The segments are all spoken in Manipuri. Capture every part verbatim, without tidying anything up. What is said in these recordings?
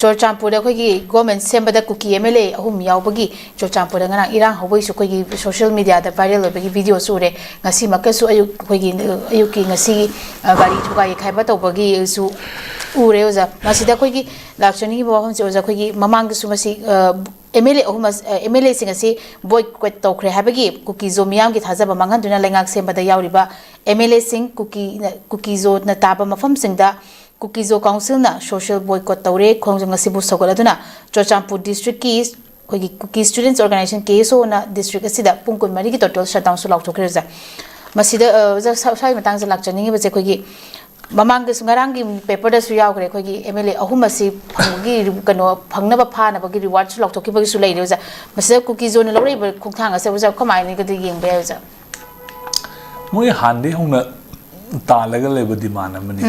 ꯆꯨꯔꯆꯥꯟꯄꯨꯔꯗ ꯑꯩꯈꯣꯏꯒꯤ ꯒꯣꯔꯃꯦꯟ ꯁꯦꯝꯕꯗ ꯀꯨꯀꯤ ꯑꯦꯝ ꯑꯦꯜ ꯑꯦ ꯑꯍꯨꯝ ꯌꯥꯎꯕꯒꯤ ꯆꯨꯔꯆꯥꯟꯄꯨꯔꯗ ꯉꯔꯥꯡ ꯏꯔꯥꯡ ꯍꯧꯕꯒꯤꯁꯨ ꯑꯩꯈꯣꯏꯒꯤ ꯁꯣꯁꯤꯌꯦꯜ ꯃꯤꯗꯤꯌꯥꯗ ꯚꯥꯏꯔꯦꯜ ꯑꯣꯏꯕꯒꯤ ꯚꯤꯗꯤꯑꯣꯁꯨ ꯎꯔꯦ꯫ ꯉꯁꯤꯃꯛꯀꯁꯨ ꯑꯌꯨꯛ ꯑꯩꯈꯣꯏꯒꯤ ꯑꯌꯨꯛꯀꯤ ꯉꯁꯤꯒꯤ ꯒꯥꯔꯤ ꯊꯨꯒꯥꯏ ꯌꯩꯈꯥꯏꯕ ꯇꯧꯕꯒꯤꯁꯨ ꯎꯔꯦ ꯑꯣꯖꯥ꯫ ꯃꯁꯤꯗ ꯑꯩꯈꯣꯏꯒꯤ ꯂꯥꯛꯆꯅꯤꯡꯉꯤꯕ ꯋꯥꯐꯝꯁꯤ ꯑꯣꯖꯥ, ꯑꯩꯈꯣꯏꯒꯤ ꯃꯃꯥꯡꯗꯁꯨ ꯃꯁꯤ ꯑꯦꯝ ꯑꯦꯜ ꯑꯦ ꯑꯍꯨꯝ ꯑꯦꯝ ꯑꯦꯜ ꯑꯦꯁꯤꯡ ꯑꯁꯤ ꯕꯣꯏꯀꯣꯠ ꯇꯧꯈ꯭ꯔꯦ ꯍꯥꯏꯕꯒꯤ ꯀꯨꯀꯤꯖꯣ ꯃꯤꯌꯥꯝꯒꯤ ꯊꯥꯖꯕ ꯃꯥꯡꯍꯟꯗꯨꯅ ꯂꯩꯉꯥꯛ ꯁꯦꯝꯕꯗ ꯌꯥꯎꯔꯤꯕ ꯑꯦꯝ ꯑꯦꯜ ꯑꯦꯁꯤꯡ ꯀꯨꯀꯤ ꯀꯨꯀꯤꯖꯣꯅ ꯇꯥꯕ ꯃꯐꯝꯁꯤꯡꯗ ꯀꯨꯀꯤꯖꯣ ꯀꯥꯎꯟꯁꯤꯜꯅ ꯁꯣꯁꯤꯌꯦꯜ ꯕꯣꯏꯀꯣꯠ ꯇꯧꯔꯦ꯫ ꯈꯣꯡꯖꯪ ꯑꯁꯤꯕꯨ ꯁꯧꯒꯠꯂꯗꯨꯅ ꯆꯨꯔꯆꯥꯟꯄꯨꯔ ꯗꯤꯁꯇ꯭ꯔꯤꯛꯀꯤ ꯑꯩꯈꯣꯏꯒꯤ ꯀꯨꯀꯤ ꯁ꯭ꯇꯨꯗꯦꯟꯠꯁ ꯑꯣꯔꯒꯅꯥꯏꯖꯦꯁꯟ, ꯀꯦ ꯑꯦꯁ ꯑꯣꯅ ꯗꯤꯁꯇ꯭ꯔꯤꯛ ꯑꯁꯤꯗ ꯄꯨꯡ ꯀꯨꯟꯃꯔꯤꯒꯤ ꯇꯣꯇꯦꯜ ꯁꯠꯗꯥꯎꯟꯁꯨ ꯂꯥꯎꯊꯣꯛꯈ꯭ꯔꯦ ꯑꯣꯖꯥ꯫ ꯃꯁꯤꯗ ꯑ, ꯑꯣꯖꯥ, ꯁ꯭ꯋꯥꯏ ꯃꯇꯥꯡꯁꯦ ꯂꯥꯛꯆꯅꯤꯡꯉꯤꯕꯁꯦ ꯑꯩꯈꯣꯏꯒꯤ ꯃꯃꯥꯡꯗꯁꯨ, ꯉꯔꯥꯡꯒꯤ ꯄꯦꯄꯔꯗꯁꯨ ꯌꯥꯎꯈ꯭ꯔꯦ, ꯑꯩꯈꯣꯏꯒꯤ ꯑꯦꯝ ꯑꯦꯜ ꯑꯦ ꯑꯍꯨꯝ ꯑꯁꯤ ꯐꯪꯕꯒꯤ ꯀꯩꯅꯣ, ꯐꯪꯅꯕ ꯐꯥꯅꯕꯒꯤ ꯔꯤꯋꯥꯔꯗꯁꯨ ꯂꯥꯎꯊꯣꯛꯈꯤꯕꯒꯤꯁꯨ ꯂꯩꯔꯦ ꯑꯣꯖꯥ꯫ ꯃꯁꯤꯗ ꯀꯨꯀꯤꯖꯣꯅ ꯂꯧꯔꯛꯏꯕ ꯈꯣꯡꯊꯥꯡ ꯑꯁꯦ ꯑꯣꯖꯥ ꯀꯃꯥꯏꯅꯒꯗꯤ ꯌꯦꯡꯕ ꯌꯥꯏ ꯑꯣꯖꯥ? ꯃꯣꯏ ꯍꯥꯟꯗꯩ ꯍꯧꯅ ꯇꯥꯜꯂꯒ ꯂꯩꯕ ꯗꯤꯃꯥꯟ ꯑꯃꯅꯤ꯫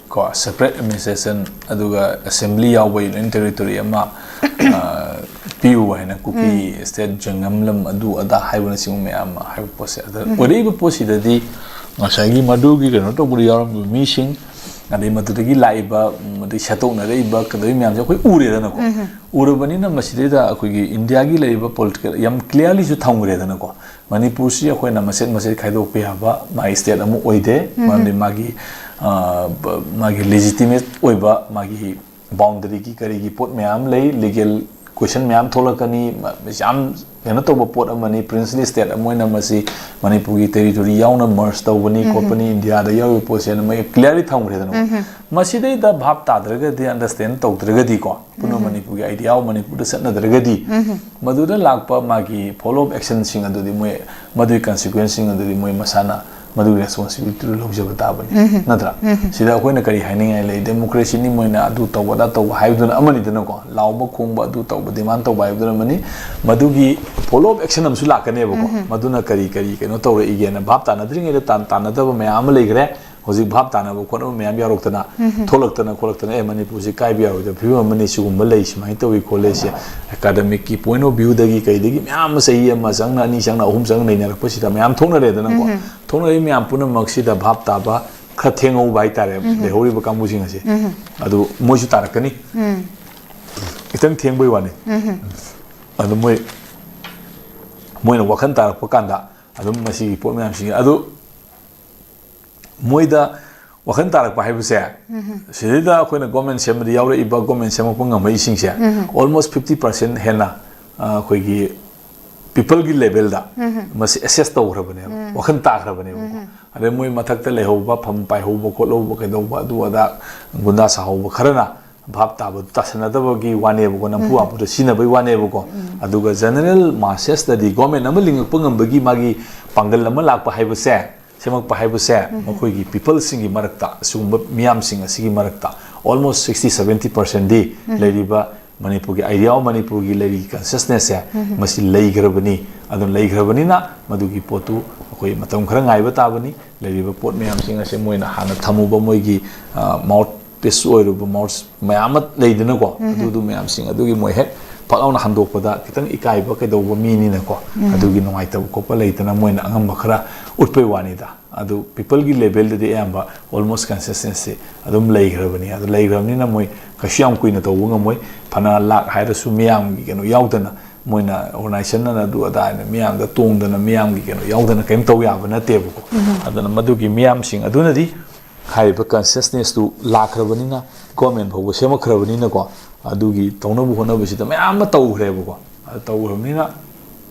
ꯀꯣ, ꯁꯦꯄꯔꯦꯠ ꯑꯦꯗꯃꯤꯅꯤꯁꯇ꯭ꯔꯦꯁꯟ ꯑꯗꯨꯒ ꯑꯦꯁꯦꯝꯕ꯭ꯂꯤ ꯌꯥꯎꯕ ꯌꯨꯅꯤꯌꯟ ꯇꯦꯔꯤꯇꯣꯔꯤ ꯑꯃ ꯑ, ꯄꯤꯌꯨ ꯍꯥꯏꯅ, ꯀꯨꯀꯤ ꯁ꯭ꯇꯦꯠ, ꯖꯪꯒꯝ ꯂꯝ, ꯑꯗꯨ ꯑꯗꯥ ꯍꯥꯏꯕꯅꯆꯤꯡꯕ ꯃꯌꯥꯝ ꯑꯃ ꯍꯥꯏꯕ ꯄꯣꯠꯁꯦ꯫ ꯑꯗ ꯑꯣꯏꯔꯛꯏꯕ ꯄꯣꯠꯁꯤꯗꯗꯤ ꯉꯁꯥꯏꯒꯤ ꯃꯗꯨꯒꯤ ꯀꯩꯅꯣ ꯇꯧꯕꯗ ꯌꯥꯎꯔꯝꯃꯤꯕ ꯃꯤꯁꯤꯡ, ꯑꯗꯩ ꯃꯗꯨꯗꯒꯤ ꯂꯥꯛꯏꯕ, ꯃꯗꯨꯗꯒꯤ ꯁꯦꯠꯇꯣꯛꯅꯔꯛꯏꯕ ꯀꯩꯗꯧꯔꯤ ꯃꯌꯥꯝꯁꯦ ꯑꯩꯈꯣꯏ ꯎꯔꯦꯗꯅꯀꯣ꯫ ꯎꯔꯕꯅꯤꯅ ꯃꯁꯤꯗꯩꯗ ꯑꯩꯈꯣꯏꯒꯤ ꯏꯟꯗꯤꯌꯥꯒꯤ ꯂꯩꯔꯤꯕ ꯄꯣꯂꯤꯇꯤꯀꯦꯜ ꯌꯥꯝ ꯀ꯭ꯂꯤꯌꯥꯔꯂꯤꯁꯨ ꯊꯝꯈ꯭ꯔꯦꯗꯅꯀꯣ꯫ ꯃꯅꯤꯄꯨꯔꯁꯤ ꯑꯩꯈꯣꯏꯅ ꯃꯆꯦꯠ ꯃꯆꯦꯠ ꯈꯥꯏꯗꯣꯛꯄ ꯌꯥꯕ ꯃꯥꯒꯤ ꯁ꯭ꯇꯦꯠ ꯑꯃ ꯑꯣꯏꯗꯦ꯫ ꯃꯔꯝꯗꯤ ꯃꯥꯒꯤ, ꯑ, ꯕ-, ꯃꯥꯒꯤ ꯂꯦꯖꯤꯇꯤꯃꯦꯠ ꯑꯣꯏꯕ ꯃꯥꯒꯤ ꯕꯥꯎꯟꯗꯔꯤꯒꯤ ꯀꯔꯤꯒꯤ ꯄꯣꯠ ꯃꯌꯥꯝ ꯂꯩ, ꯂꯤꯒꯦꯜ ꯀꯣꯏꯁꯟ ꯃꯌꯥꯝ ꯊꯣꯛꯂꯛꯀꯅꯤ꯫ ꯃ-, ꯌꯥꯝ ꯀꯩꯅꯣ ꯇꯧꯕ ꯄꯣꯠ ꯑꯃꯅꯤ꯫ ꯄ꯭ꯔꯤꯟꯁꯂꯤ ꯁ꯭ꯇꯦꯠ ꯑꯃ ꯑꯣꯏꯅ ꯃꯁꯤ ꯃꯅꯤꯄꯨꯔꯒꯤ ꯇꯦꯔꯤꯇꯣꯔꯤ ꯌꯥꯎꯅ ꯃꯔꯖ ꯇꯧꯕꯅꯤ ꯈꯣꯠꯄꯅꯤ, ꯏꯟꯗꯤꯌꯥꯗ ꯌꯥꯎꯔꯤꯕ ꯄꯣꯠꯁꯦꯅ ꯃꯣꯏ ꯀ꯭ꯂꯤꯌꯥꯔꯂꯤ ꯊꯝꯈ꯭ꯔꯦꯗꯅ꯫ ꯃꯁꯤꯗꯩꯗ ꯚꯥꯞ ꯇꯥꯗ꯭ꯔꯒꯗꯤ, ꯑꯟꯗꯔꯁ꯭ꯇꯦꯟ ꯇꯧꯗ꯭ꯔꯒꯗꯤꯀꯣ, ꯄꯨꯟꯅ ꯃꯅꯤꯄꯨꯔꯒꯤ ꯑꯥꯏꯗꯤꯌꯥ ꯃꯅꯤꯄꯨꯔꯗ ꯆꯠꯅꯗ꯭ꯔꯒꯗꯤ, ꯃꯗꯨꯗ ꯂꯥꯛꯄ ꯃꯥꯒꯤ ꯐꯣꯂꯣ ꯑꯞ ꯑꯦꯛꯁꯟꯁꯤꯡ ꯑꯗꯨꯗꯤ ꯃꯣꯏ, ꯃꯗꯨꯒꯤ ꯀꯟꯁꯤꯀ꯭ꯋꯦꯟꯁꯁꯤꯡ ꯑꯗꯨꯗꯤ ꯃꯣꯏ ꯃꯁꯥꯅ ꯃꯗꯨꯒꯤ ꯔꯦꯁꯄꯣꯟꯁꯤꯕꯤꯂꯤꯇꯤꯗꯨ ꯂꯧꯖꯕ ꯇꯥꯕꯅꯤ꯫ ꯅꯠꯇ꯭ꯔꯥ? ꯁꯤꯗ ꯑꯩꯈꯣꯏꯅ ꯀꯔꯤ ꯍꯥꯏꯅꯤꯡꯉꯥꯏ ꯂꯩ? ꯗꯦꯃꯣꯀ꯭ꯔꯦꯁꯤꯅꯤ, ꯃꯣꯏꯅ ꯑꯗꯨ ꯇꯧꯕ ꯑꯗꯥ ꯇꯧꯕ ꯍꯥꯏꯕꯗꯨꯅ ꯑꯃꯅꯤꯗꯅꯀꯣ, ꯂꯥꯎꯕ ꯈꯣꯡꯕ, ꯑꯗꯨ ꯇꯧꯕ, ꯗꯤꯃꯥꯟ ꯇꯧꯕ ꯍꯥꯏꯕꯗꯨꯅ ꯑꯃꯅꯤ꯫ ꯃꯗꯨꯒꯤ ꯐꯣꯂꯣ ꯑꯞ ꯑꯦꯛꯁꯟ ꯑꯃꯁꯨ ꯂꯥꯛꯀꯅꯦꯕꯀꯣ꯫ ꯃꯗꯨꯅ ꯀꯔꯤ ꯀꯔꯤ ꯀꯩꯅꯣ ꯇꯧꯔꯛꯏꯒꯦꯅ ꯚꯥꯞ ꯇꯥꯅꯗ꯭ꯔꯤꯉꯩꯗ ꯇꯥꯟ-, ꯇꯥꯟꯅꯗꯕ ꯃꯌꯥꯝ ꯑꯃ ꯂꯩꯈ꯭ꯔꯦ꯫ ꯍꯧꯖꯤꯛ ꯚꯥꯞ ꯇꯥꯅꯕ ꯈꯣꯠꯅꯕ ꯃꯌꯥꯝ ꯌꯥꯎꯔꯛꯇꯅ, ꯊꯣꯛꯂꯛꯇꯅ ꯈꯣꯠꯂꯛꯇꯅ, "ꯑꯦ, ꯃꯅꯤꯄꯨꯔꯁꯤ ꯀꯥꯏꯕ ꯌꯥꯔꯣꯏꯗꯕ ꯐꯤꯕꯝ ꯑꯃꯅꯤ, ꯁꯤꯒꯨꯝꯕ ꯂꯩ, ꯁꯨꯃꯥꯏꯅ ꯇꯧꯏ ꯈꯣꯠꯂꯦ", ꯁꯦ ꯑꯦꯀꯥꯗꯃꯤꯛꯀꯤ ꯄꯣꯏꯟ ꯑꯣꯐ ꯚ꯭ꯌꯨꯗꯒꯤ ꯀꯩꯗꯒꯤ ꯃꯌꯥꯝ ꯑꯃ, ꯆꯍꯤ ꯑꯃ ꯆꯪꯅ, ꯑꯅꯤ ꯆꯪꯅ, ꯑꯍꯨꯝ ꯆꯪꯅ ꯅꯩꯅꯔꯛꯄꯁꯤꯗ ꯃꯌꯥꯝ ꯊꯣꯛꯅꯔꯦꯗꯅꯀꯣ꯫ ꯊꯣꯛꯅꯔꯤꯕ ꯃꯌꯥꯝ ꯄꯨꯝꯅꯃꯛꯁꯤꯗ ꯚꯥꯞ ꯇꯥꯕ ꯈꯔ ꯊꯦꯡꯍꯧꯕ ꯍꯥꯏꯇꯥꯔꯦ, ꯂꯩꯍꯧꯔꯤꯕ ꯀꯥꯡꯕꯨꯁꯤꯡ ꯑꯁꯦ꯫ ꯑꯗꯨ ꯃꯣꯏꯁꯨ ꯇꯥꯔꯛꯀꯅꯤ꯫ ꯈꯤꯇꯪ ꯊꯦꯡꯕꯩ ꯋꯥꯅꯤ꯫ ꯑꯗꯨ ꯃꯣꯏ ꯃꯣꯏꯅ ꯋꯥꯈꯜ ꯇꯥꯔꯛꯄ ꯀꯥꯟꯗ ꯑꯗꯨꯝ ꯃꯁꯤꯒꯤ ꯄꯣꯠ ꯃꯌꯥꯝꯁꯤꯡ ꯑꯗꯨ ꯃꯣꯏꯗ ꯋꯥꯈꯜ ꯇꯥꯔꯛꯄ ꯍꯥꯏꯕꯁꯦ, ꯁꯤꯗꯩꯗ ꯑꯩꯈꯣꯏꯅ ꯒꯣꯔꯃꯦꯟ ꯁꯦꯝꯕꯗ ꯌꯥꯎꯔꯛꯏꯕ, ꯒꯣꯔꯃꯦꯟ ꯁꯦꯝꯃꯛꯄ ꯉꯝꯃꯛꯏꯁꯤꯡꯁꯦ, almost fifty percent ꯍꯦꯟꯅ, ꯑ, ꯑꯩꯈꯣꯏꯒꯤ ꯄꯤꯄꯜꯒꯤ ꯂꯦꯚꯦꯜꯗ ꯃꯁꯤ ꯑꯦꯁꯦꯁ ꯇꯧꯈ꯭ꯔꯕꯅꯦꯕ, ꯋꯥꯈꯜ ꯇꯥꯈ꯭ꯔꯕꯅꯦꯕꯀꯣ꯫ ꯑꯗꯩ ꯃꯣꯏ ꯃꯊꯛꯇ ꯂꯩꯍꯧꯕ, ꯐꯝ ꯄꯥꯏꯍꯧꯕ ꯈꯣꯠꯍꯧꯕ ꯀꯩꯗꯧꯕ, ꯑꯗꯨ ꯑꯗꯥ ꯒꯨꯟꯗꯥ ꯁꯥꯍꯧꯕ ꯈꯔꯅ ꯚꯥꯞ ꯇꯥꯕꯗꯨ ꯇꯥꯁꯟꯅꯗꯕꯒꯤ ꯋꯥꯅꯦꯕꯀꯣ, ꯅꯝꯐꯨ ꯍꯥꯐꯨꯗ ꯁꯤꯖꯤꯟꯅꯕꯒꯤ ꯋꯥꯅꯦꯕꯀꯣ꯫ ꯑꯗꯨꯒ ꯖꯦꯅꯔꯦꯜ ꯃꯥꯁꯦꯁꯇꯗꯤ ꯒꯣꯔꯃꯦꯟ ꯑꯃ ꯂꯤꯡꯉꯛꯄ ꯉꯝꯕꯒꯤ ꯃꯥꯒꯤ ꯄꯥꯡꯒꯜ ꯑꯃ ꯂꯥꯛꯄ ꯍꯥꯏꯕꯁꯦ, ꯁꯦꯝꯃꯛꯄ ꯍꯥꯏꯕꯁꯦ, ꯃꯈꯣꯏꯒꯤ ꯄꯤꯄꯜꯁꯤꯡꯒꯤ ꯃꯔꯛꯇ, ꯑꯁꯤꯒꯨꯝꯕ ꯃꯤꯌꯥꯝꯁꯤꯡ ꯑꯁꯤꯒꯤ ꯃꯔꯛꯇ almost sixty seventy percentꯗꯤ ꯂꯩꯔꯤꯕ ꯃꯅꯤꯄꯨꯔꯒꯤ idea of ꯃꯅꯤꯄꯨꯔꯒꯤ ꯂꯩꯔꯤꯕ consciousnessꯁꯦ, ꯃꯁꯤ ꯂꯩꯈ꯭ꯔꯕꯅꯤ꯫ ꯑꯗꯨꯅ ꯂꯩꯈ꯭ꯔꯕꯅꯤꯅ ꯃꯗꯨꯒꯤ ꯄꯣꯠꯇꯨ ꯑꯩꯈꯣꯏ ꯃꯇꯝ ꯈꯔ ꯉꯥꯏꯕ ꯇꯥꯕꯅꯤ꯫ ꯂꯩꯔꯤꯕ ꯄꯣꯠ ꯃꯌꯥꯝꯁꯤꯡ ꯑꯁꯦ ꯃꯣꯏꯅ ꯍꯥꯟꯅ ꯊꯝꯃꯨꯕ ꯃꯣꯏꯒꯤ, ꯑ, mouthpiece ꯑꯣꯏꯔꯨꯕ mouth ꯃꯌꯥꯝ ꯑꯃ ꯂꯩꯗꯅꯀꯣ, ꯑꯗꯨꯗꯨ ꯃꯌꯥꯝꯁꯤꯡ ꯑꯗꯨꯒꯤ ꯃꯣꯏ ꯍꯦꯛ ꯐꯠ ꯂꯥꯎꯅ ꯍꯟꯗꯣꯛꯄꯗ ꯈꯤꯇꯪ ꯏꯀꯥꯏꯕ ꯀꯩꯗꯧꯕ ꯃꯤꯅꯤꯅꯀꯣ, ꯑꯗꯨꯒꯤ ꯅꯨꯡꯉꯥꯏꯇꯕ ꯈꯣꯠꯄ ꯂꯩꯇꯅ ꯃꯣꯏꯅ ꯑꯉꯝꯕ ꯈꯔ ꯎꯠꯄꯩ ꯋꯥꯅꯤꯗ꯫ ꯑꯗꯨ ꯄꯤꯄꯜꯒꯤ ꯂꯦꯚꯦꯜꯗꯗꯤ ꯑꯌꯥꯝꯕ almost consciousnessꯁꯦ ꯑꯗꯨꯝ ꯂꯩꯈ꯭ꯔꯕꯅꯤ꯫ ꯑꯗꯨ ꯂꯩꯈ꯭ꯔꯕꯅꯤꯅ ꯃꯣꯏ ꯀꯩꯁꯨ ꯌꯥꯝ ꯀꯨꯏꯅ ꯇꯧꯕ ꯉꯝꯃꯣꯏ꯫ ꯐꯅ ꯂꯥꯛ ꯍꯥꯏꯔꯁꯨ ꯃꯤꯌꯥꯝꯒꯤ ꯀꯩꯅꯣ ꯌꯥꯎꯗꯅ, ꯃꯣꯏꯅ organization ꯑꯅ ꯑꯗꯨ ꯑꯗꯥ ꯍꯥꯏꯅ ꯃꯤꯌꯥꯝꯗ ꯇꯣꯡꯗꯅ, ꯃꯤꯌꯥꯝꯒꯤ ꯀꯩꯅꯣ ꯌꯥꯎꯗꯅ ꯀꯔꯤꯝ ꯇꯧ ꯌꯥꯕ ꯅꯠꯇꯦꯕꯀꯣ꯫ ꯑꯗꯨꯅ ꯃꯗꯨꯒꯤ ꯃꯤꯌꯥꯝꯁꯤꯡ ꯑꯗꯨꯅꯗꯤ ꯍꯥꯏꯔꯤꯕ consciousnessꯇꯨ ꯂꯥꯛꯈ꯭ꯔꯕꯅꯤꯅ, ꯒꯣꯔꯃꯦꯟ ꯐꯥꯎꯕ ꯁꯦꯝꯃꯛꯈ꯭ꯔꯕꯅꯤꯅꯀꯣ, ꯑꯗꯨꯒꯤ ꯇꯧꯅꯕ ꯍꯣꯠꯅꯕꯁꯤꯗ ꯃꯌꯥꯝ ꯑꯃ ꯇꯧꯈ꯭ꯔꯦꯕꯀꯣ꯫ ꯑꯗꯨ ꯇꯧꯈ꯭ꯔꯕꯅꯤꯅ,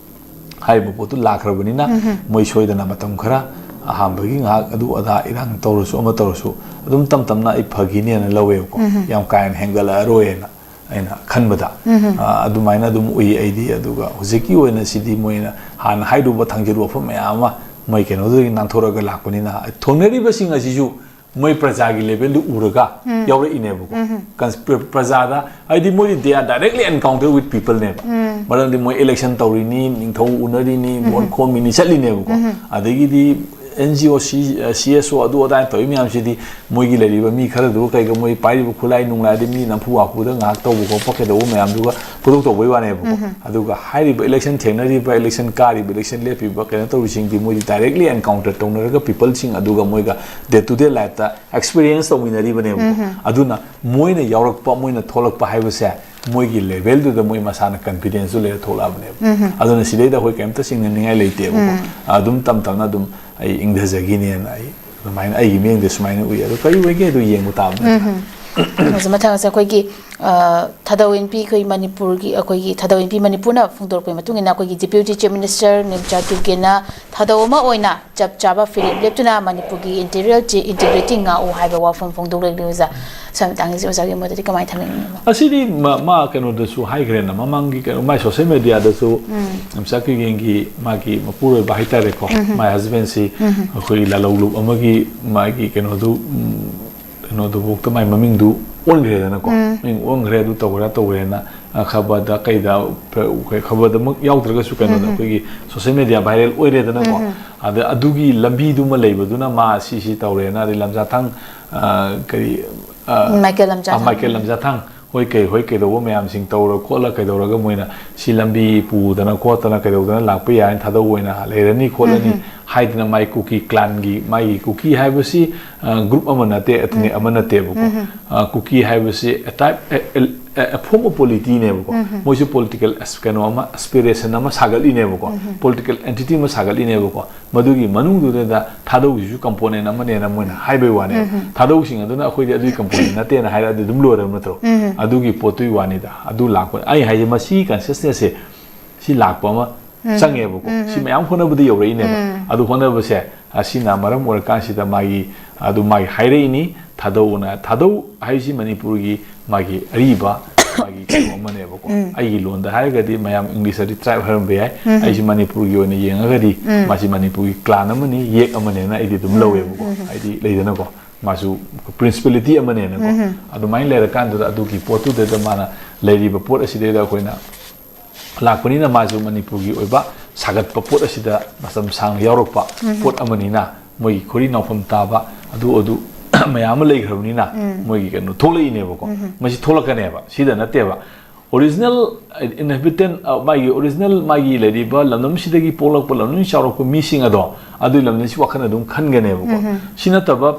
ꯍꯥꯏꯔꯤꯕ ꯄꯣꯠꯇꯨ ꯂꯥꯛꯈ꯭ꯔꯕꯅꯤꯅ, ꯃꯣꯏ ꯁꯣꯏꯗꯅ ꯃꯇꯝ ꯈꯔ ꯑꯍꯥꯟꯕꯒꯤ ꯉꯥꯏꯍꯥꯛ ꯑꯗꯨ ꯑꯗꯥ ꯏꯔꯥꯡ ꯇꯧꯔꯁꯨ ꯑꯃ ꯇꯧꯔꯁꯨ ꯑꯗꯨꯝ ꯇꯞ ꯇꯞꯅ ꯑꯩ ꯐꯈꯤꯅꯦꯅ ꯂꯧꯋꯦꯕꯀꯣ꯫ ꯌꯥꯝ ꯀꯥ ꯍꯦꯟꯅ ꯍꯦꯟꯒꯠꯂꯛꯑꯔꯣꯏꯅ ꯑꯩꯅ ꯈꯟꯕꯗ꯫ ꯑ, ꯑꯗꯨꯃꯥꯏꯅ ꯑꯗꯨꯝ ꯎꯏ ꯑꯩꯗꯤ꯫ ꯑꯗꯨꯒ ꯍꯧꯖꯤꯛꯀꯤ ꯑꯣꯏꯅ ꯁꯤꯗꯤ ꯃꯣꯏꯅ ꯍꯥꯟꯅ ꯍꯥꯏꯔꯨꯕ ꯊꯥꯡꯖꯤꯜ ꯋꯥꯐꯝ ꯃꯌꯥꯝ ꯑꯃ ꯃꯣꯏ ꯀꯩꯅꯣꯗꯒꯤ ꯅꯥꯟꯊꯣꯔꯛꯑꯒ ꯂꯥꯛꯄꯅꯤꯅ, ꯊꯣꯡꯅꯔꯤꯕꯁꯤꯡ ꯑꯁꯤꯁꯨ ꯃꯣꯏ ꯄ꯭ꯔꯖꯥꯒꯤ ꯂꯦꯚꯦꯜꯗꯨ ꯎꯔꯒ ꯌꯥꯎꯔꯛꯏꯅꯦꯕꯀꯣ꯫ Cons-, ꯄ꯭ꯔ-, ꯄ꯭ꯔꯖꯥꯗ, ꯍꯥꯏꯗꯤ ꯃꯣꯏꯗꯤ they are directly encounter with people ꯅꯦꯕ꯫ ꯃꯔꯝꯗꯤ ꯃꯣꯏ election ꯇꯧꯔꯤꯅꯤ, ꯅꯤꯡꯊꯧ ꯎꯅꯔꯤꯅꯤ, ꯚꯣꯠ ꯈꯣꯝꯃꯤꯅꯤ, ꯆꯠꯂꯤꯅꯦꯕꯀꯣ꯫ ꯑꯗꯒꯤꯗꯤ NGO, C-, CSO ꯑꯗꯨ ꯑꯗꯥ ꯇꯧꯔꯤ ꯃꯌꯥꯝꯁꯤꯗꯤ ꯃꯣꯏꯒꯤ ꯂꯩꯔꯤꯕ ꯃꯤ ꯈꯔꯗꯨꯒ ꯀꯩꯒ, ꯃꯣꯏ ꯄꯥꯏꯔꯤꯕ ꯈꯨꯠꯂꯥꯏ ꯅꯨꯡꯂꯥꯏꯗꯤ ꯃꯤ ꯅꯝꯐꯨ ꯍꯥꯐꯨꯗ ꯉꯥꯏꯍꯥꯛ ꯇꯧꯕ ꯈꯣꯠꯄ ꯀꯩꯗꯧꯕ ꯃꯌꯥꯝꯗꯨꯒ ꯄꯨꯊꯣꯛ ꯇꯧꯕꯩ ꯋꯥꯅꯦꯕꯀꯣ꯫ ꯑꯗꯨꯒ ꯍꯥꯏꯔꯤꯕ election ꯊꯦꯡꯅꯔꯤꯕ, election ꯀꯥꯔꯤꯕ, election ꯂꯦꯞꯄꯤꯕ, ꯀꯩꯅꯣ ꯇꯧꯔꯤꯁꯤꯡꯗꯤ ꯃꯣꯏꯗꯤ directly encounter ꯇꯧꯅꯔꯒ peopleꯁꯤꯡ ꯑꯗꯨꯒ ꯃꯣꯏꯒ day to day lifeꯇ experience ꯇꯧꯃꯤꯟꯅꯔꯤꯕꯅꯦꯕꯀꯣ꯫ ꯑꯗꯨꯅ ꯃꯣꯏꯅ ꯌꯥꯎꯔꯛꯄ, ꯃꯣꯏꯅ ꯊꯣꯛꯂꯛꯄ ꯍꯥꯏꯕꯁꯦ ꯃꯣꯏꯒꯤ ꯂꯦꯚꯦꯜꯗꯨꯗ ꯃꯣꯏ ꯃꯁꯥꯅ ꯀꯟꯐꯤꯗꯦꯟꯁꯇꯨ ꯂꯩꯔ ꯊꯣꯛꯂꯛꯑꯕꯅꯦꯕ꯫ ꯑꯗꯨꯅ ꯁꯤꯗꯩꯗ ꯑꯩꯈꯣꯏ ꯀꯩꯝꯇ ꯆꯤꯡꯅꯅꯤꯡꯉꯥꯏ ꯂꯩꯇꯦꯕꯀꯣ꯫ ꯑꯗꯨꯝ ꯇꯞ ꯇꯞꯅ ꯑꯗꯨꯝ ꯑꯩ ꯏꯪꯊꯖꯈꯤꯅꯦꯅ ꯑꯩ ꯑꯗꯨꯃꯥꯏꯅ ꯑꯩꯒꯤ ꯃꯤꯠꯌꯦꯡꯗ ꯁꯨꯃꯥꯏꯅ ꯎꯏ꯫ ꯑꯗꯣ ꯀꯔꯤ ꯑꯣꯏꯒꯦ ꯑꯗꯨ ꯌꯦꯡꯕ ꯇꯥꯕꯅꯤ꯫ ꯑꯗꯨ ꯃꯊꯪꯁꯦ ꯑꯩꯈꯣꯏꯒꯤ, ꯑ, ꯊꯥꯗꯧ ꯏꯟꯄꯤ, ꯑꯩꯈꯣꯏ ꯃꯅꯤꯄꯨꯔꯒꯤ, ꯑꯩꯈꯣꯏꯒꯤ ꯊꯥꯗꯧ ꯏꯟꯄꯤ ꯃꯅꯤꯄꯨꯔꯅ ꯐꯣꯡꯗꯣꯔꯛꯄꯒꯤ ꯃꯇꯨꯡ ꯏꯟꯅ ꯑꯩꯈꯣꯏꯒꯤ Deputy Chief Minister ꯅꯤꯝꯆꯥ ꯀꯤꯞꯒꯦꯅ ꯊꯥꯗꯧ ꯑꯃ ꯑꯣꯏꯅ ꯆꯞ ꯆꯥꯕ ꯐꯤꯔꯦꯞ ꯂꯦꯞꯇꯨꯅ ꯃꯅꯤꯄꯨꯔꯒꯤ integral-, integrity ꯉꯥꯛꯎ ꯍꯥꯏꯕ ꯋꯥꯐꯝ ꯐꯣꯡꯗꯣꯛꯂꯛꯂꯤ ꯑꯣꯖꯥ꯫ ꯁ꯭ꯋꯥꯏ ꯃꯇꯥꯡꯁꯤꯁꯨ ꯑꯣꯖꯥꯒꯤ ꯃꯣꯠꯇꯗꯤ ꯀꯃꯥꯏꯅ ꯊꯝꯕꯤꯅꯤꯡꯉꯤꯅꯣ? ꯑꯁꯤꯗꯤ ꯃꯥ, ꯃꯥ ꯀꯩꯅꯣꯗꯁꯨ ꯍꯥꯏꯈ꯭ꯔꯦꯅ, ꯃꯃꯥꯡꯒꯤ ꯀꯩꯅꯣ, ꯃꯥꯏ social media-ꯗꯁꯨ ꯅꯤꯝꯆꯥ ꯀꯤꯞꯒꯦꯒꯤ ꯃꯥꯒꯤ ꯃꯄꯨꯔꯣꯏꯕ ꯍꯥꯏꯇꯥꯔꯦꯀꯣ, ꯃꯥꯏ husband-ꯁꯤ ꯑꯩꯈꯣꯏꯒꯤ ꯂꯥꯂꯣꯡ ꯂꯨꯞ ꯑꯃꯒꯤ ꯃꯥꯒꯤ ꯀꯩꯅꯣꯗꯨ, ꯎꯝ, ꯀꯩꯅꯣꯗꯨꯐꯥꯎꯗ ꯃꯥꯏ ꯃꯃꯤꯡꯗꯨ ꯑꯣꯟꯈ꯭ꯔꯦꯗꯅꯀꯣ꯫ ꯃꯃꯤꯡ ꯑꯣꯟꯈ꯭ꯔꯦ, ꯑꯗꯨ ꯇꯧꯈ꯭ꯔꯦ, ꯇꯧꯈ꯭ꯔꯦꯅ, ꯑ, ꯈꯕꯔꯗ ꯀꯩꯗ, ꯄ-, ꯈꯕꯔꯗꯃꯛ ꯌꯥꯎꯗ꯭ꯔꯒꯁꯨ ꯀꯩꯅꯣꯗ ꯑꯩꯈꯣꯏꯒꯤ social media viral ꯑꯣꯏꯔꯦꯗꯅꯀꯣ꯫ ꯑꯗ ꯑꯗꯨꯒꯤ ꯂꯝꯕꯤꯗꯨꯃ ꯂꯩꯕꯗꯨꯅ ꯃꯥ ꯁꯤ, ꯁꯤ ꯇꯧꯔꯦꯅ, ꯑꯗꯩ ꯂꯝꯖꯥꯊꯥꯡ, ꯑ, ꯀꯔꯤ, ꯑ, ꯃꯥꯏꯀꯦꯜ ꯂꯝꯖꯥꯊꯥꯡ꯫ ꯑ, ꯃꯥꯏꯀꯦꯜ ꯂꯝꯖꯥꯊꯥꯡ ꯍꯣꯏ ꯀꯩ ꯍꯣꯏ ꯀꯩꯗꯧꯕ ꯃꯌꯥꯝꯁꯤꯡ ꯇꯧꯔ ꯈꯣꯠꯂ ꯀꯩꯗꯧꯔꯒ ꯃꯣꯏꯅ ꯁꯤ ꯂꯝꯕꯤ ꯄꯨꯗꯅ ꯈꯣꯠꯇꯅ ꯀꯩꯗꯧꯗꯅ ꯂꯥꯛꯄ ꯌꯥꯏꯅ, ꯊꯥꯗꯧ ꯑꯣꯏꯅ ꯂꯩꯔꯅꯤ ꯈꯣꯠꯂꯅꯤ ꯍꯥꯏꯗꯅ ꯃꯥꯏ ꯀꯨꯀꯤ clan-ꯒꯤ, ꯃꯥꯒꯤ ꯀꯨꯀꯤ ꯍꯥꯏꯕꯁꯤ, ꯑ, group ꯑꯃ ꯅꯠꯇꯦ, ethnic ꯑꯃ ꯅꯠꯇꯦꯕꯀꯣ꯫ ꯑ, ꯀꯨꯀꯤ ꯍꯥꯏꯕꯁꯤ a type, a, a, a form of polity-ꯅꯦꯕꯀꯣ꯫ ꯃꯣꯏꯁꯨ political as-, ꯀꯩꯅꯣ ꯑꯃ, aspiration ꯑꯃ ꯁꯥꯒꯠꯂꯤꯅꯦꯕꯀꯣ꯫ Political entity ꯑꯃ ꯁꯥꯒꯠꯂꯤꯅꯦꯕꯀꯣ꯫ ꯃꯗꯨꯒꯤ ꯃꯅꯨꯡꯗꯨꯗ ꯊꯥꯗꯧꯁꯤꯁꯨ component ꯑꯃꯅꯦꯅ ꯃꯣꯏꯅ ꯍꯥꯏꯕꯩ ꯋꯥꯅꯦꯕ꯫ ꯊꯥꯗꯧꯁꯤꯡ ꯑꯗꯨꯅ ꯑꯩꯈꯣꯏꯗꯤ ꯑꯗꯨꯒꯤ component ꯅꯠꯇꯦꯅ ꯍꯥꯏꯔꯛꯑꯗꯤ ꯑꯗꯨꯝ ꯂꯣꯏꯔꯕ ꯅꯠꯇ꯭ꯔꯣ? ꯑꯗꯨꯒꯤ ꯄꯣꯠꯇꯨꯒꯤ ꯋꯥꯅꯤꯗ꯫ ꯑꯗꯨ ꯂꯥꯛꯄ, ꯑꯩ ꯍꯥꯏꯁꯦ ꯃꯁꯤ consciousness-ꯁꯦ ꯁꯤ ꯂꯥꯛꯄ ꯑꯃ ꯆꯪꯉꯦꯕꯀꯣ꯫ ꯁꯤ ꯃꯌꯥꯝ ꯍꯣꯠꯅꯕꯗꯤ ꯌꯧꯔꯛꯏꯅꯦꯕ꯫ ꯑꯗꯨ ꯍꯣꯠꯅꯕꯁꯦ ꯑꯁꯤꯅ ꯃꯔꯝ ꯑꯣꯏꯔꯀꯥꯟꯁꯤꯗ ꯃꯥꯒꯤ, ꯑꯗꯨ ꯃꯥꯒꯤ ꯍꯥꯏꯔꯛꯏꯅꯤ꯫ ꯊꯥꯗꯧꯅ, ꯊꯥꯗꯧ ꯍꯥꯏꯁꯤ ꯃꯅꯤꯄꯨꯔꯒꯤ ꯃꯥꯒꯤ ꯑꯔꯤꯕ ꯃꯥꯒꯤ ꯀꯩꯅꯣ ꯑꯃꯅꯦꯕꯀꯣ꯫ ꯑꯩꯒꯤ ꯂꯣꯟꯗ ꯍꯥꯏꯔꯒꯗꯤ ꯃꯌꯥꯝ English-ꯇꯗꯤ tribe ꯍꯥꯏꯔꯝꯕ ꯌꯥꯏ꯫ ꯑꯩꯁꯤ ꯃꯅꯤꯄꯨꯔꯒꯤ ꯑꯣꯏꯅ ꯌꯦꯡꯉꯒꯗꯤ ꯃꯥꯁꯤ ꯃꯅꯤꯄꯨꯔꯒꯤ clan ꯑꯃꯅꯤ, ꯌꯦꯛ ꯑꯃꯅꯦꯅ ꯑꯩꯗꯤ ꯑꯗꯨꯝ ꯂꯧꯋꯦꯕꯀꯣ꯫ ꯍꯥꯏꯗꯤ ꯂꯩꯗꯅꯀꯣ, ꯃꯥꯁꯨ principality ꯑꯃꯅꯦꯅꯀꯣ꯫ ꯑꯗꯨꯃꯥꯏꯅ ꯂꯩꯔꯀꯥꯟꯗꯨꯗ ꯑꯗꯨꯒꯤ ꯄꯣꯠꯇꯨꯗ ꯃꯥꯅ ꯂꯩꯔꯤꯕ ꯄꯣꯠ ꯑꯁꯤꯗꯩꯗ ꯑꯩꯈꯣꯏꯅ ꯂꯥꯛꯄꯅꯤꯅ ꯃꯥꯁꯨ ꯃꯅꯤꯄꯨꯔꯒꯤ ꯑꯣꯏꯕ ꯁꯥꯒꯠꯄ ꯄꯣꯠ ꯑꯁꯤꯗ ꯃꯇꯝ ꯁꯥꯡꯅ ꯌꯥꯎꯔꯛꯄ ꯄꯣꯠ ꯑꯃꯅꯤꯅ ꯃꯣꯏꯒꯤ ꯈꯣꯔꯤ ꯅꯥꯎꯐꯝ ꯇꯥꯕ ꯑꯗꯨ ꯑꯗꯨ ꯃꯌꯥꯝ ꯑꯃ ꯂꯩꯈ꯭ꯔꯕꯅꯤꯅ ꯃꯣꯏꯒꯤ ꯀꯩꯅꯣ ꯊꯣꯛꯂꯛꯏꯅꯦꯕꯀꯣ꯫ ꯃꯁꯤ ꯊꯣꯛꯂꯛꯀꯅꯦꯕ, ꯁꯤꯗ ꯅꯠꯇꯦꯕ꯫ Original inhabitant, ꯑ, ꯃꯥꯒꯤ original ꯃꯥꯒꯤ ꯂꯩꯔꯤꯕ ꯂꯝꯗꯝꯁꯤꯗꯒꯤ ꯄꯣꯛꯂꯛꯄ, ꯂꯝꯗꯝꯁꯤ ꯆꯥꯎꯔꯛꯄ ꯃꯤꯁꯤꯡ ꯑꯗꯣ ꯑꯗꯨꯒꯤ ꯂꯝꯗꯝꯁꯤ ꯋꯥꯈꯜ ꯑꯗꯨꯝ ꯈꯟꯒꯅꯦꯕꯀꯣ꯫ ꯁꯤ ꯅꯠꯇꯕ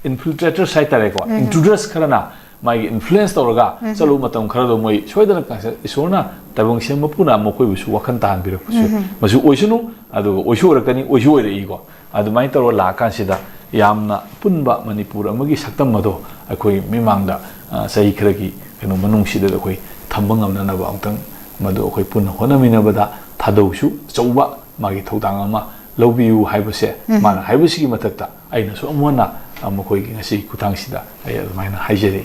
infiltrators ꯍꯥꯏꯇꯥꯔꯦꯀꯣ, intruders ꯈꯔꯅ ꯃꯥꯒꯤ ꯏꯟꯐ꯭ꯂꯨꯌꯦꯟꯁ ꯇꯧꯔꯒ ꯆꯠꯂꯨꯕ ꯃꯇꯝ ꯈꯔꯗꯣ ꯃꯣꯏ ꯁꯣꯏꯗꯅ ꯀꯥꯟꯁꯤꯗ ꯏꯁꯣꯔꯅ, ꯇꯥꯏꯕꯪ ꯁꯦꯝ ꯃꯄꯨꯅ ꯃꯈꯣꯏꯕꯨꯁꯨ ꯋꯥꯈꯜ ꯇꯥꯍꯟꯕꯤꯔꯛꯄꯁꯨ ꯃꯁꯨ ꯑꯣꯏꯁꯅꯨ꯫ ꯑꯗꯨꯒ ꯑꯣꯏꯁꯨ ꯑꯣꯏꯔꯛꯀꯅꯤ, ꯑꯣꯏꯁꯨ ꯑꯣꯏꯔꯛꯏꯀꯣ꯫ ꯑꯗꯨꯃꯥꯏꯅ ꯇꯧꯔꯒ ꯂꯥꯛꯑꯀꯥꯟꯁꯤꯗ ꯌꯥꯝꯅ ꯑꯄꯨꯟꯕ ꯃꯅꯤꯄꯨꯔ ꯑꯃꯒꯤ ꯁꯛꯇꯝ ꯑꯗꯣ ꯑꯩꯈꯣꯏ ꯃꯤꯃꯥꯡꯗ, ꯑ, ꯆꯍꯤ ꯈꯔꯒꯤ ꯀꯩꯅꯣ ꯃꯅꯨꯡꯁꯤꯗ ꯑꯩꯈꯣꯏ ꯊꯝꯕ ꯉꯝꯅꯅꯕ ꯑꯃꯨꯛꯇꯪ ꯃꯗꯨ ꯑꯩꯈꯣꯏ ꯄꯨꯟꯅ ꯍꯣꯠꯅꯃꯤꯟꯅꯕꯗ ꯊꯥꯗꯧꯁꯨ ꯑꯆꯧꯕ ꯃꯥꯒꯤ ꯊꯧꯗꯥꯡ ꯑꯃ ꯂꯧꯕꯤꯌꯨ ꯍꯥꯏꯕꯁꯦ, ꯃꯥꯅ ꯍꯥꯏꯕꯁꯤꯒꯤ ꯃꯊꯛꯇ ꯑꯩꯅꯁꯨ ꯑꯃꯨꯛ ꯍꯟꯅ, ꯑ, ꯃꯈꯣꯏꯒꯤ ꯉꯁꯤ ꯈꯨꯊꯥꯡꯁꯤꯗ ꯑꯩ ꯑꯗꯨꯃꯥꯏꯅ ꯍꯥꯏꯖꯔꯤ꯫